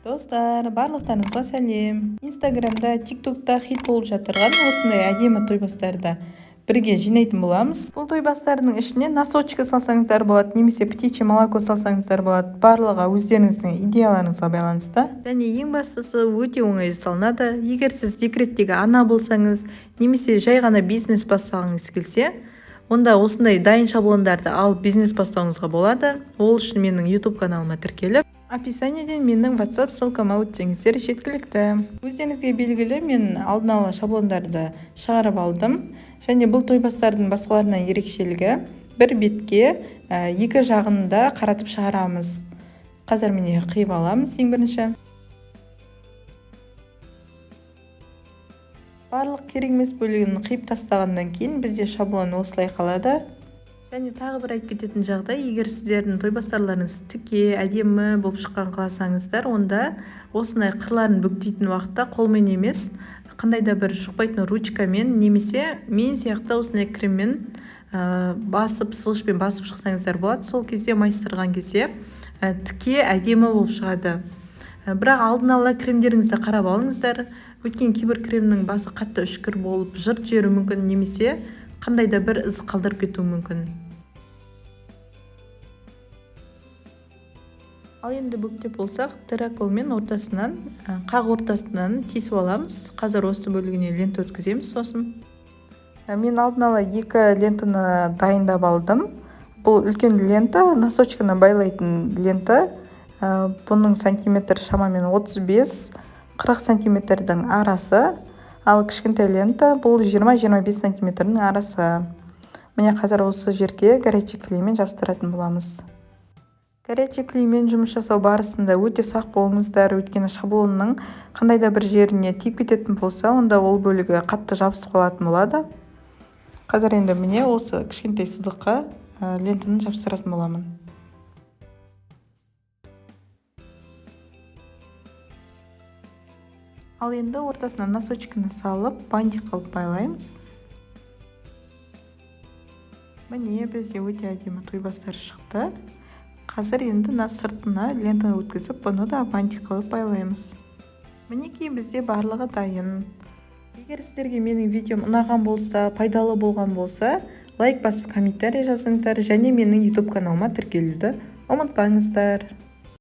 Достар, барлықтарыңызға сәлем! Инстаграмда, Тиктокта хит болып жатырған осындай әдемі тойбастарды бірге жинайтын боламыз. Бұл тойбастардың ішіне носочки салсаңыздар болады, немесе птичье молоко салсаңыздар болады. Барлығы өздеріңіздің идеяларыңызға байланысты. Және ең бастысы, өте оңай жасалынады. Егер сіз декреттегі ана болсаңыз, немесе жай ғана бизнес бастағыңыз келсе, онда осындай дайын шаблондарды алып, бизнес бастауыңызға болады. Ол үшін менің YouTube каналыма тіркеліп, описаниеден менің WhatsApp ссылкама өтсеңіздер жеткілікті. Өздеріңізге белгілі, мен алдын ала шаблондарды шығарып алдым. Және бұл тойбастардың басқаларынан ерекшелігі: бір бетке екі жағын да қаратып шығарамыз. Қазір, міне, қиып аламыз. Ең бірінші барлық керек емес бөлігін қиып тастағаннан кейін бізде шаблон осылай қалады. Және тағы бір айтып кететін жағдай: егер сіздердің тойбастарларыңыз тіке, әдемі болып шыққан қаласаңыздар, онда осындай қырларын бүктейтін уақытта қолмен емес, қандай да бір шықпайтын ручкамен немесе мен сияқты осындай креммен басып, сызғышпен басып шықсаңыздар болады. Сол кезде майыстырған кезде тіке, әдемі болып шығады. Бірақ алдын ала кремдеріңізді қарап алыңыздар, өйткені кейбір кремнің басы қатты үшкір болып, жырт жіберуі мүмкін немесе қандай да бір із қалдырып кетуі мүмкін. Ал енді бүктеп болсақ, дыроколмен ортасынан, қақ ортасынан тесіп аламыз. Қазір осы бөлігіне лента өткіземіз. Сосын мен алдын ала екі лентаны дайындап алдым. Бұл үлкен лента, носочканы байлайтын лента. Бұның сантиметр шамамен 35-40 сантиметрдің арасы. Ал кішкентай лента, бұл 20-25 сантиметрдің арасы. Міне, қазір осы жерге горячий клеймен жабыстыратын боламыз. Горячий клеймен жұмыс жасау барысында өте сақ болыңыздар, өйткені шаблонның қандай да бір жеріне тиіп кететін болса, онда ол бөлігі қатты жабысып қалатын болады. Қазір енді, міне, осы кішкентай сызыққа лентаны жабыстыратын боламын. Ал енді ортасына носочканы салып, бантик қылып байлаймыз. Міне, бізде өте әдемі тойбастар шықты. Қазір енді мына сыртына лентаны өткізіп, бұны да бантик қылып байлаймыз. Мінекей, бізде барлығы дайын. Егер сіздерге менің видеом ұнаған болса, пайдалы болған болса, лайк басып, комментарий жазыңыздар және менің YouTube каналыма тіркелуді ұмытпаңыздар.